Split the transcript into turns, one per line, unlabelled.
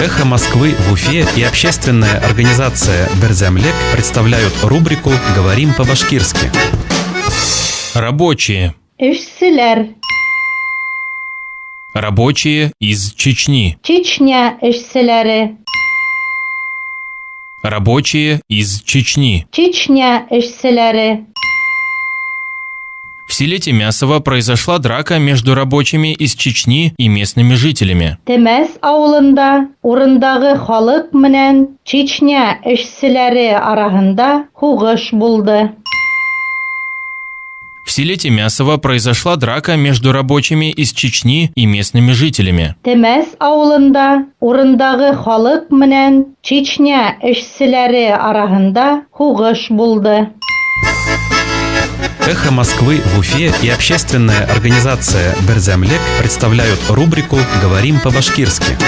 Эхо Москвы в Уфе и общественная организация «Берҙәмлек» представляют рубрику «Говорим по-башкирски».
Рабочие.
Эшселәр.
Рабочие из Чечни.
Чечня эшселәре.
Рабочие из Чечни.
Чечня эшселәре.
В селе Темясово произошла драка между рабочими из Чечни и местными жителями.
Темәс ауылында урындағы халыҡ менән Чечня эшселәре араһында һуғыш булды.
В селе Темясово произошла драка между рабочими из Чечни и местными жителями.
Темәс ауылында урындағы халыҡ менән Чечня эшселәре араһында һуғыш булды.
Эхо Москвы в Уфе и общественная организация «Берҙәмлек» представляют рубрику «Говорим по-башкирски».